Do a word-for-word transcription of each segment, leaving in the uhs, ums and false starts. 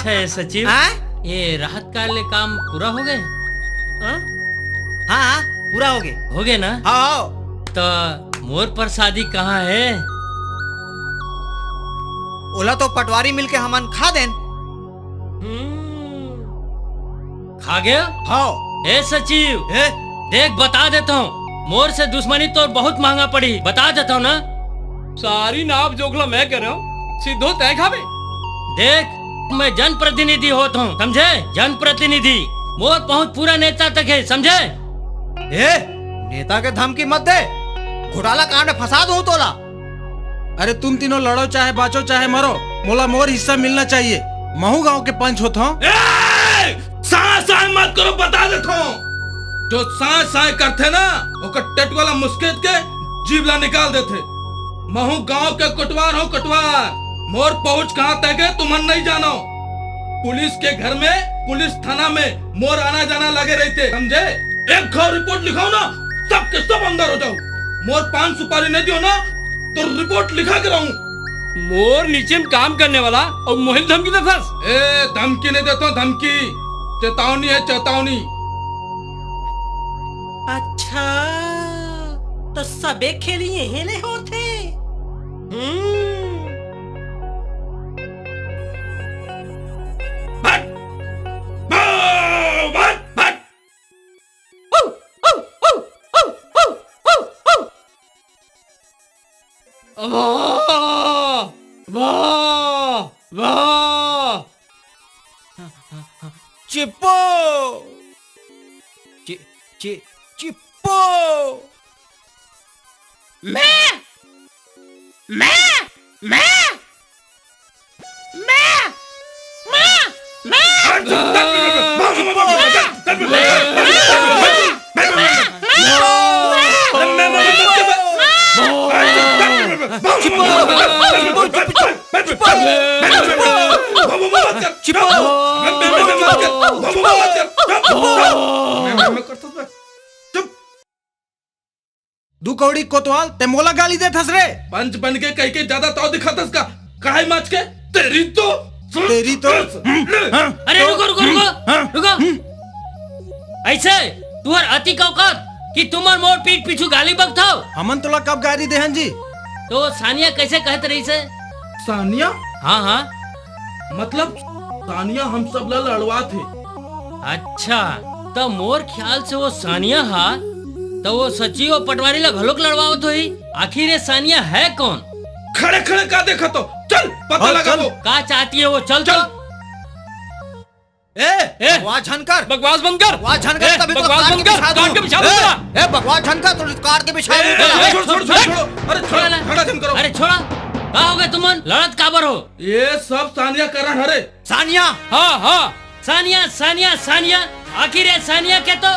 हे सचिव, हाँ? ये राहत काल ले काम पूरा हो गए? हाँ? हाँ, हाँ, पूरा हो गए। हो गए ना? हाँ, हाँ। त मोर प्रसादी कहाँ है? ओला तो पटवारी मिलके हमन खा देन। हम्म। खा गया? हाँ। ए सचिव, ए? देख, बता देता हूँ, मोर से दुश्मनी तोर बहुत महंगा पड़ी, बता देता हूँ ना। सारी नाप जोखला मैं कर रहा हूँ, सीधो तय खावे। देख, मैं जनप्रतिनिधि होत हूँ, समझे? जनप्रतिनिधि। मोर पहुँच पूरा नेता तक है, समझे? ए, नेता के धमकी मत दे, घोटाला कांड में फंसा दूँ तोला। अरे तुम तीनों लड़ो चाहे बाँचो चाहे मरो, मोला मोर हिस्सा मिलना चाहिए। महू गांव के पंच होत हूँ। ए! साय साय मत करो, बता देत हूँ। जो साय साय करथे ना, ओकर टटवाला मुस्केत के जीभ ला निकाल देथे। महू गांव के कोटवार हूँ, कोटवार। मोर पहुँच कहाँ तक है, तुमन नहीं जानो। पुलिस के घर में, पुलिस थाना में मोर आना जाना लगे रहिथे, समझे? एक घाव रिपोर्ट लिखाओ ना, सब के सब अंदर हो जाओ। मोर पान सुपारी नहीं दियो ना, तो रिपोर्ट लिखा के रहूं। मोर नीचे में काम करने वाला अउ मोहिल धमकी देथस। ए, धमकी नहीं देता, धमकी, चेतावनी है, चेतावनी। अच्छा, तो सबे खेल यहीं ले होथे। हम्म। भट! भो! भट! भट! वाह! वाह! वाह! चिप्पो! चि-, चि-, चिप्पो! मैं! मैं! मैं! मैं! मैं! मैं! दू कौड़ी कोतवाल, ते मोला गाली देथस रे। पंच बन के कह के ज्यादा ताव दिखाथस का? कढ़ाई माच के? तेरी तो, तेरी तो। अरे रुको, रुको, रुको, हाँ? रुको। ऐसे तुहर अति औकात कि तुमन मोर पीठ पीछू गाली बकथव? हमन तोला कब गाली देहन जी? तो सानिया कैसे कहत रहिसे? सानिया? हाँ, हाँ। मतलब सानिया हम सब ला लड़वाथे। अच्छा, त मोर ख्याल से वो सानिया हा, त वो सचिव अउ पटवारी ला घलोक लड़वावत होही। आखिर ये सानिया है कौन? खड़े खड़े का देखत हो? चल, पता हाँ, लगाबो। चल। का चाहती है वो? चल चल। तो। ए, ए, बकवास झन कर। बकवास बंद कर। बकवास झन कर, ए, तभी तो बकवास काट के बंद कर, बिछा दूं। काट के बिछा दूं ए, तेरा। ए, बकवास झन कर, तो काट के बिछा दूं ए, तेरा। ए, छोड़, छोड़, छोड़, छोड़। अरे, छोड़, छोड़ ना। झगड़ा झन करो। अरे, छोड़ा। का हो गए तुमन? लड़त काबर हो? ये सब सानिया कारण हरे। सानिया? हाँ, हाँ। सानिया, सानिया, सानिया। आखिर ये सानिया के तो।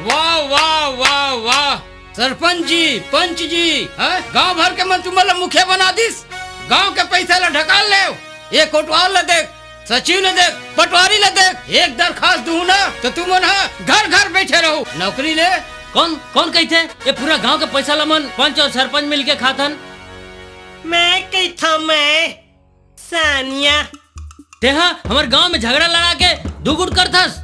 वाह, वाह, वाह, वाह। सरपंच जी, पंच जी, हैं? गांव भर के मन तुमन ला मुखिया बना दिस। गांव के पैसा ला ढकाल लेव। ये कोटवाल ला देख, सचिव ल देख, पटवारी ल देख, एक दरखास्त दूहूं ना, त तुमन ह घर घर बैठे रहू। नौकरी ले। कौन, कौन कहिथे? ये पूरा गांव के पैसा ल मन पंच अउ सरपंच मिलके खाथन। मैं कहिथंव, मैं, सानिया। तेहा हमर गांव में झगड़ा लड़ा के दू गुट करथस।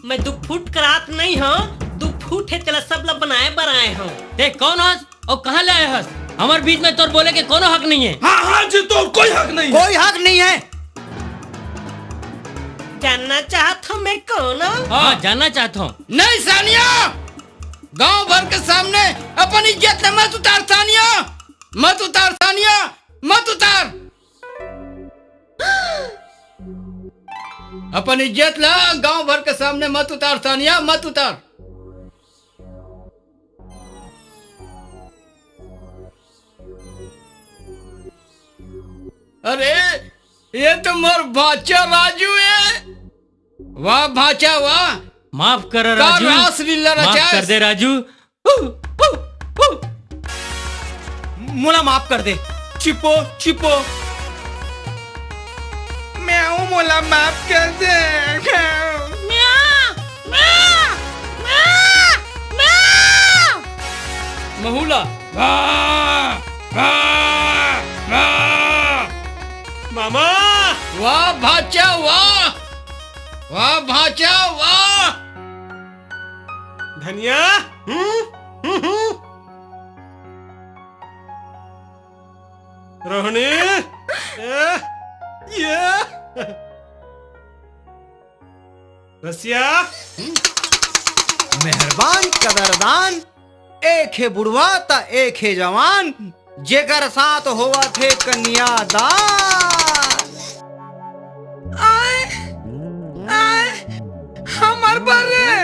मैं दू फुट करात नहीं हंव, दू फुट हे, तेला सब ला बनाए बर आए हंव। ते कौन हस? अउ कहाँ ले आए हस? हमर बीच में तोर बोले के कोनो हक नहीं है। हाँ, हाँ जी, तोर कोई हक नहीं है। कोई हक नहीं है। जानना चाहत हंव मैं कौन हंव? हाँ, जानना चाहत हंव। नहीं सानिया, गांव भर के सामने अपन इज्जत ला मत उतार सानिया, मत उतार सानिया, मत उतार। अपन इज्जत ला गांव भर के सामने मत उतार सानिया, मत उतार। अरे, ये तो मोर भांचा राजू है। वाह भांचा वाह। माफ कर का राजू। रासलीला माफ रचायस। कर दे राजू। मोला माफ कर दे। चिपो, चिपो। म्याऊ, मोला माफ कर दे। म्याऊ, म्याऊ, म्याऊ, म्याऊ। महूला। वाह, वाह, वाह। मामा। वाह भांचा वाह, वाह भांचा वाह। धनिया। हम्म, हम्म, हम्म। रोहिणी। ए, ये। रसिया। मेहरबान कदरदान, एक हे बुढ़वा त एक हे जवान, जेकर साथ होवत हे कन्यादान। आय, आय, हमर बर रे,